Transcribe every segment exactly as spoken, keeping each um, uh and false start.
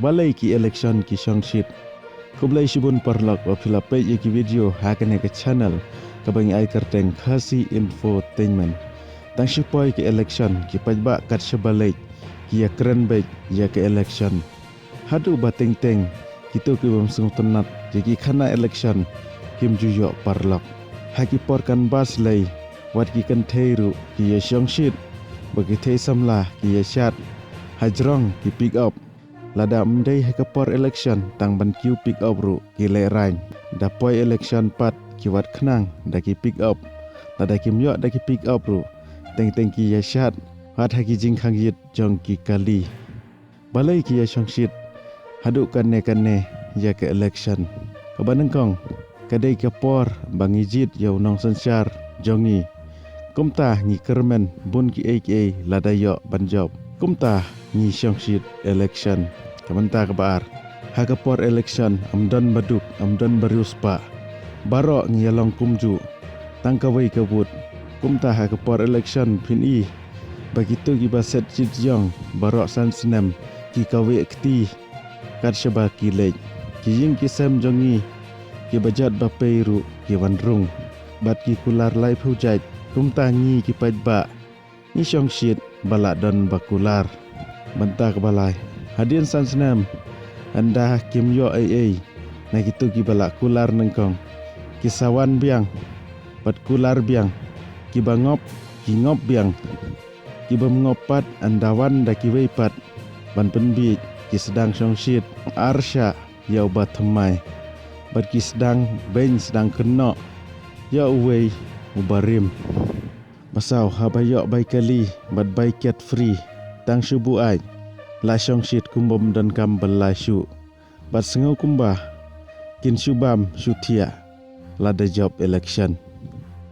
Balei ki election ki shongshit? Khublei shibun paralok ba phi la peit ïa ki video ha kane ka channel kaba ngi ai kyrteng Khasi Infotainment. Tang shi poi ka election ki paidbah kat shaba leit ki ïa kren beit ïa ka election. Haduh ba teng teng kito ki bym sngewtynnat ïa ki khana election kim ju ïoh paralok. Ha ki por canvass lei wat ki kynthei ruh ki ïa shongshit ba ki thei samla ki ïa shad hajrong ki pick up. Lada ym dei ha ka por election tang ban kiew pick up ruh ki lehraiñ. Da poi election pat ki wad khnang da ki pick up. Lada kim ïoh da ki pick up ruh teng teng ki ïa shad wat ha ki jingkhang ïit jong ki kali. Balei ki ïa shongshit haduh kane kane ïa ka election? Kaba nyngkong ka dei ka por ba ngi jied ïa u nongsynshar jong ngi. Kumta ngi kyrmen bun kiei kiei lada ïoh ban jop. Kumta ngi shongshit election. Ka bynta kaba ar, ha ka por election ym don ba duk ym don ba riewspah. Baroh ngi ïa long kumjuh tang kawei ka vote. Kumta ha ka por election phin i ba kito kiba set jied jong baroh san snem ki kawei kti kat shaba ki leit. Ki ïing ki sem jong ngi kiba jot ba pei ruh ki wan rung bad ki kular laiphew jait. Kumta ngi ki paidbah ngi shongshit ba lah don ba kular. Bynta kaba lai, hadien san snem ynda kim ïoh ei ei na kito kiba lah kular nyngkong, ki sa wan biang bad kular biang. Kiba ngop ki ngop biang. Kibym ngop pat ynda wan da kiwei pat ban pynbiej ki sdang shongshit arshah ïa uba thymmai bad ki sdang beiñ sdang kynnoh ïa uwei uba rim. Ba saw, haba ïoh bai kali bad bai ket free, tang shu buaid la shongshit kum bym donkam ban la shuh. Bad sngew kumba kin shu bam shu thiah lada jop election.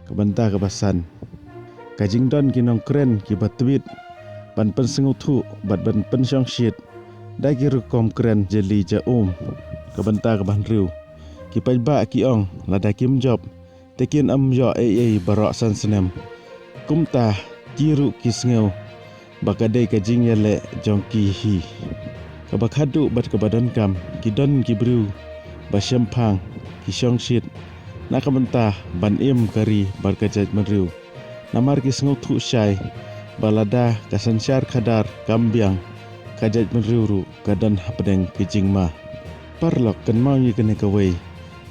Ka bynta kaba san, ka jingdon ki nongkren kiba tweet ban pynsngewthuh bad ban pynshongshit da ki rukom kren jali ja um. Ka bynta kaba hynriew, ki paidbah ki ong lada kim jop te kin ym ïoh ei ei baroh san snem. Kumta ki ruh ki sngew ba ka dei ka jingïaleh jong ki hi. Kaba khadduh bad kaba donkam, ki don ki briew ba shemphang, ki shongshit na ka bynta ban im ka ri bad ka jaitbynriew. Namar ki sngewthuh shai ba lada ka synshar khadar kam biang, ka jaitbynriew ruh ka don hapdeng ki jingma. Paralok, kynmaw ïa kane kawei,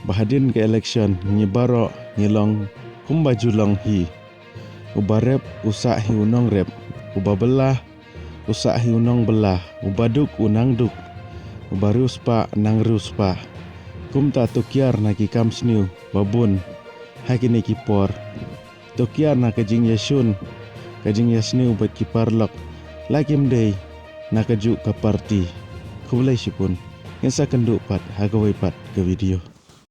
ba hadien ka election ngi baroh ngi long kumba ju long hi. Uba rep u sah hi u nongrep, uba bylla u sah hi u nongbylla, uba duk u nang duk, uba riewspah nang riewspah. Kumta to kiar na ki kam sniew ba bun ha kine ki por. To kiar na ka jingïashun, ka jingïasniew bad ki paralok, la kim dei na kajuh ka party. Khublei shibun. Ngin sa kynduh pat ha kawei pat ka video.